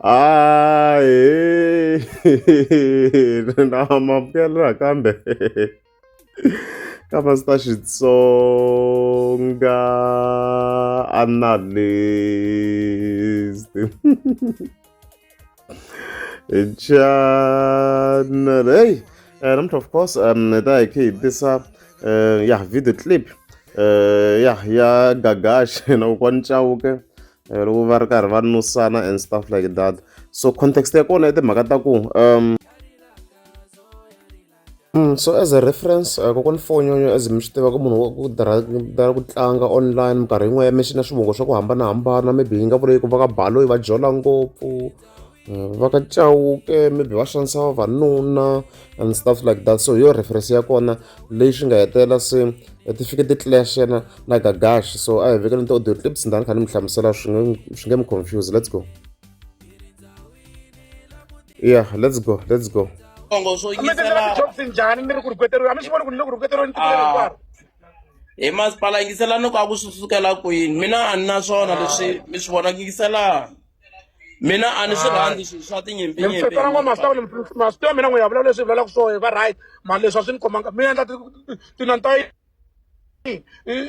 Ahee na amukela nakambe ka Master Xitsonga Analyst channel hey namuntlha of course hi ta hi khe hi tisa ya video clip ya ya Gagash na kokwani Chauke. Loko va ri karhi va nusana and stuff like that so context ya kona i timhaka ta ku so as a reference kokwani Fonyonyo as mi swi tiva ku munhu wa ku tirha ku tlanga online minkarhi yin'wana ya na swivongo swa ku hambanahambana maybe yi nga vula ku va ka Baloyi va jola ngopfu va ka Chauke maybe va xanisa vavanuna and stuff like that so hi yo reference ya kona leyi swi nga hetelela se ti fike ti clash na na Gagash so a hi vekeleni ti-audio clips ndani kha ni mi hlamusela swi nge swi nge mi confuse. Let's go, yeah, let's go, let's go. Swivongo swo mi tendela yingisela ti-jokes njhani mi ri ku rhuketeriwa a mi swi voni ku ni le ku rhuketeriweni tiko leri hinkwaro hi masipala yingiselani ku a ku swi sukela kwini mina a ni na swona leswi mi swi vonaka yingiselani mina a ni swi rhandzi swilo swa ni tinyimpinyipi mfetana ngoma swi tiva ma swi tiva mina n'wi ya vulavula leswi hi vulavulaka swona va right mara leswi a swi ni khomanga mi endla tinani ta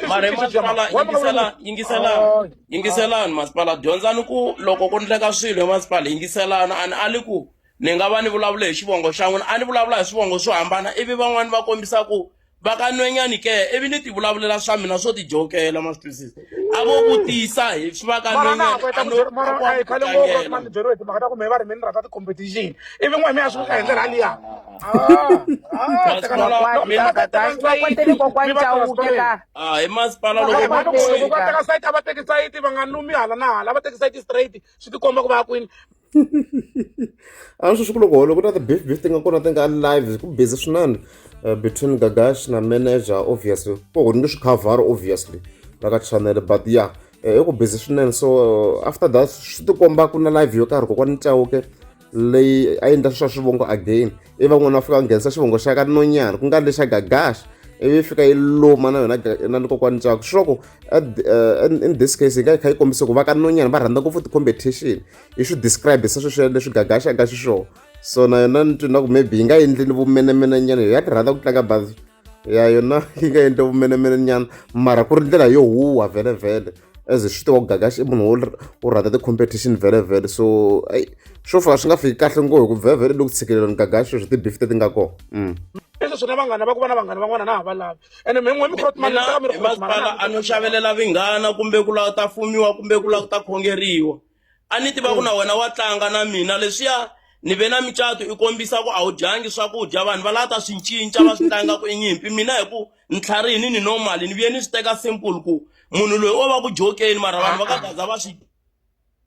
mara hi masipala yingisela yingiselani yingiselani masipala dyondzani ku loko ku ndleka swilo hi masipala yingiselani a ni ali ku ni nga va ni vulavule hi xivongo xa n'wina a ni vulavula hi swivongo swo hambana ivi van'wani va kombisa ku va ka nwenyani ke ivi ni ti vulavulela swa mina swo tijokela ma swi twisisa a vo vutisa hi swi va ka mara na ha ku nwenyani heta a ku no byela a mara ku wa a hi ku khale ngopfu tlangela mani byeriwe hi timhaka ta ku mehe va ri mina ni rhandza ti-competition ivi n'we mi ya swi veka hi ndlela liya masipala mina Va kwatele kokwani Chauke ka. a hi masipala loko Va kwatele. loko va teka sayiti a va teki sayiti va nga numi hala na hala a va teki sayiti straight swi tikomba ku va ya kwini. A swi ku loko loko na ti-beef beef ti nga kona ti nga live ku busy swinene between Gagash na manager obviously ku ni nge swi khavhari obviously la ka channel but yeah i ku busy swinene so after that swi tikomba ku na live yo karhi kokwani Chauke leyi a endla swa swivongo again i van'wana va fika va nghenisa xivongo xa ka Nonyana ku nga ri lexa Gagash ivi yi fika yi luma na yona na kokwani Chauke swi ku in this case yi nga yi kha yi kombisa ku va ka Nonyana va rhandza ngopfu ti-competition yi swi describe se sweswiya leswi Gagash a nga xiswona so na yona ni twi na ku maybe yi nga endleni vumenemenenyana ya ti rhandza ku tlanga but ya yona yi nga endli vumenemenenyana mara ku ri ndlela yo huwa vhele vhele as swi tiva ku Gagash i munhu wo wo rhandza ti-competition vhele vhele so eyi swo fika swi nga fiki kahle ngo hi ku vhele vhele loko tshikelelani Gagash sweswi ti-beef leti nga kona. Leswi swona vanghana va ku va na vanghana van'wana na ha va lavi ene me n'we mi mina hi masipala a no xavelela vinghana kumbe ku lava ku ta fumiwa kumbe ku lava ku ta khongeriwa a ni tiva ku na wena wa tlanga na mina leswiya ni ve na micato i kombisa ku a wu dyangi swakudya vanhu va lava ta swi cinca va swi tlanga ku i nyimpi mina hi ku ni tlharihini ni normal ni vuye ni swi teka simple ku munhu loyi o va ku jokeni mara vanhu va ka gaza va swi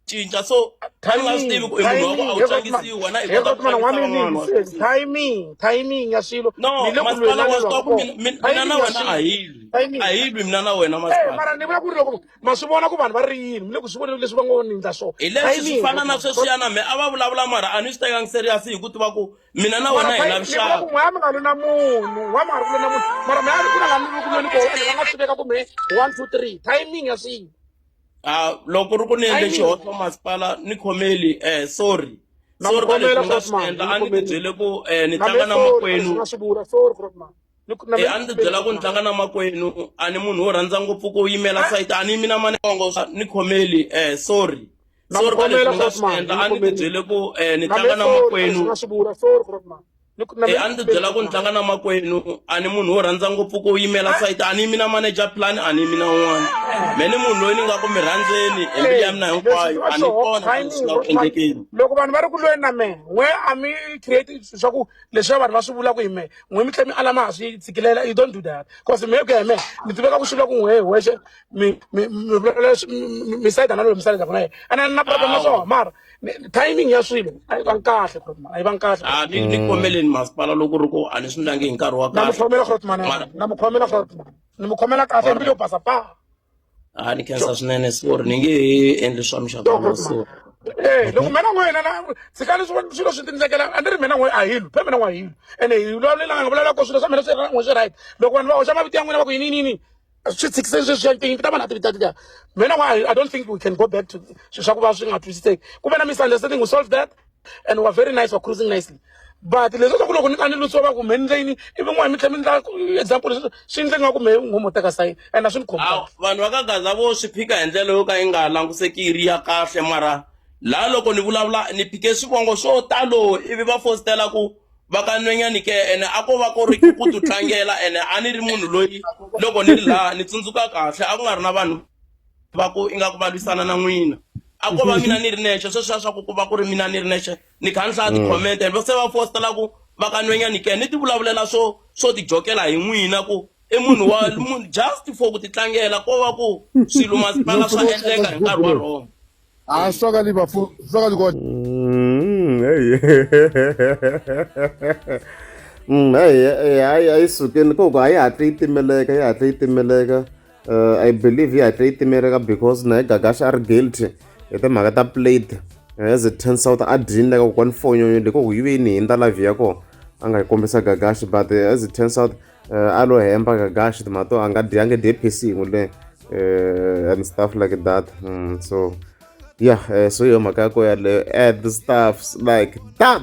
cinca so a ni nga swi tivi ku i munhu wa ku a wu tlangisiwi wena i kota ku tlangisa van'wana. Timing, timing ya swilo. No Ni le ku masipala wa lwelani swi tiva ku loko. mina na Timing ya wena a swilo. hi lwi Timing. a hi lwi mina na wena Eh, masipala mara ni vula ku ri loko ma swi vona ku vanhu va ri yini mi le ku swi voneni leswi va ngo ni endla swona. Hi leswi swi Timing, fana na sweswiyana me a va vulavula mara a ni swi tekangi serious hi ku tiva ku mina na wena mara hi na ni vula ku vuxaka. n'we a mi nga lwi na munhu n'we a mi nga ri ku lwi na munhu mara me a ku na laha mi ku lweni kona ende va nga swi veka ku me 1 2 3 timing ya swilo. A loko ku ri ku ni endle Timing. xihoxo masipala ni khomeli sorry Na mi sorry ka leswi khomela ni nga swi Grootman, endla ni a ni ti khomerile. byele ku ni Na tlanga me na sorry ka leswi makwenu ni nga swi vula sorry Grootman. Ni na Eh, me a ni ti byela ku ni tlanga na makwenu a ni munhu wo rhandza ngopfu ku yimela sayiti a ni yimi na manongo ni khomeli sorry Na mi sorry ka leswi khomela ni nga swi Grootman, endla ni a ni ti khomerile. byele ku ni Na me tlanga na sorry ka leswi makwenu ni nga swi vula sorry Grootman. Ni na me Eh, a ni ti byela ku ni tlanga na makwenu a ni munhu wo rhandza ngopfu ku yimela sayiti a ni yimi na manager plan a ni yimi na un'wana me ni munhu loyi ni nga ku mi rhandzeni hi mbilu ya mina hinkwayo a ni kona ka leswi nga ku endlekeni loko vanhu va ri ku lweni na mehe n'we a mi create swa ku leswiya vanhu va swi vulaka hi mehe n'we mi tlhela mi ala ma ha swi tshikilela you don't do that cause mehe ku ya hi mehe ni tiveka ku swi vula ku n'we hi wexe mi mi mi vulavula mi sayida na loyi mi sayidaka na yena ene na problem na swona mara timing ya swilo a yi vangi kahle Grootman a yi vangi kahle. A ni ni khomeleni masipala loko ri ku a ni swi ndlangi hi nkarhi wa Na mi kahle khomela Grootman na mi khomela Grootman ni mi khomela kahle mbilu yo basa pa. A ni khensa swinene sorry ni nge he endli swa muxaka wolowo sorry. Eh loko mina n'wina na tshikani swilo swi tindlekela a ni ri mina n'we a hi lwi phe mina n'we a hi lwi ene hi vulavulelanga vulavula ko swilo swa mina swi n'we swi right loko vanhu va hoxa mavito ya n'wina va ku yini yini yini. Swi tshikiseni sweswiya tinyimpi ta vanhu a ti ta mina I don't think we can go back to swilo swa ku va swi nga twisiseki. Ku ve na misunderstanding, we solve that and we are very nice, we are cruising nicely. But leswi swa ku loko ni ka ni lwisiwa va ku me ni ndle yini, ivi n'wana mi tlhela mi ndla example, leswi swi ndle nga ku me ngo mo teka sayini and a swi ni khomi kahle. Vanhu va ka Gaza vo swi phika hi ndlela yo ka yi nga languseki yi ri ya kahle, mara laha loko ni vulavula ni phike swivongo swo talo ivi va fositela ku va ka nwenyani ke, ene a ko va ku ri ku ti tlangela, ene a ni ri munhu loyi loko ni ri laha ni tsundzuka kahle a ku nga ri na vanhu va ku ingaku va lwisana na n'wina, a ko va mina ni ri nexe. Sweswiya swa ku ku va ku ri mina ni ri nexe ni kha ni hlaya ti-comment and se va fositela ku va ka nwenyani ke, ni ti vulavulela swo ti jokela hi n'wina ku i munhu wa munhu just for ku ti tlangela, ko va ku swilo masipala swa endleka hi nkarhi wa wrong. Ah, swakali bafo, swakali ko. Hey. Hey, hey, hayi, a yi sukeni koko, a yi hatli yi timeleka, yi hatli yi timeleka. I believe yi hatli yi timeleka because na Gagash a ri guilty hi timhaka ta plate. As it turns out a dyini la ka kokwani Fonyonyo leyi koko yi ve yi ni hindza live ya kona a nga yi kombisa Gagash, but as it turns out a lo hemba Gagash timhaka to a nga dyangi dye phesi yin'we le and stuff like that. So yeah, so hi yo mhaka ya ko yaleyo and stuffs like that.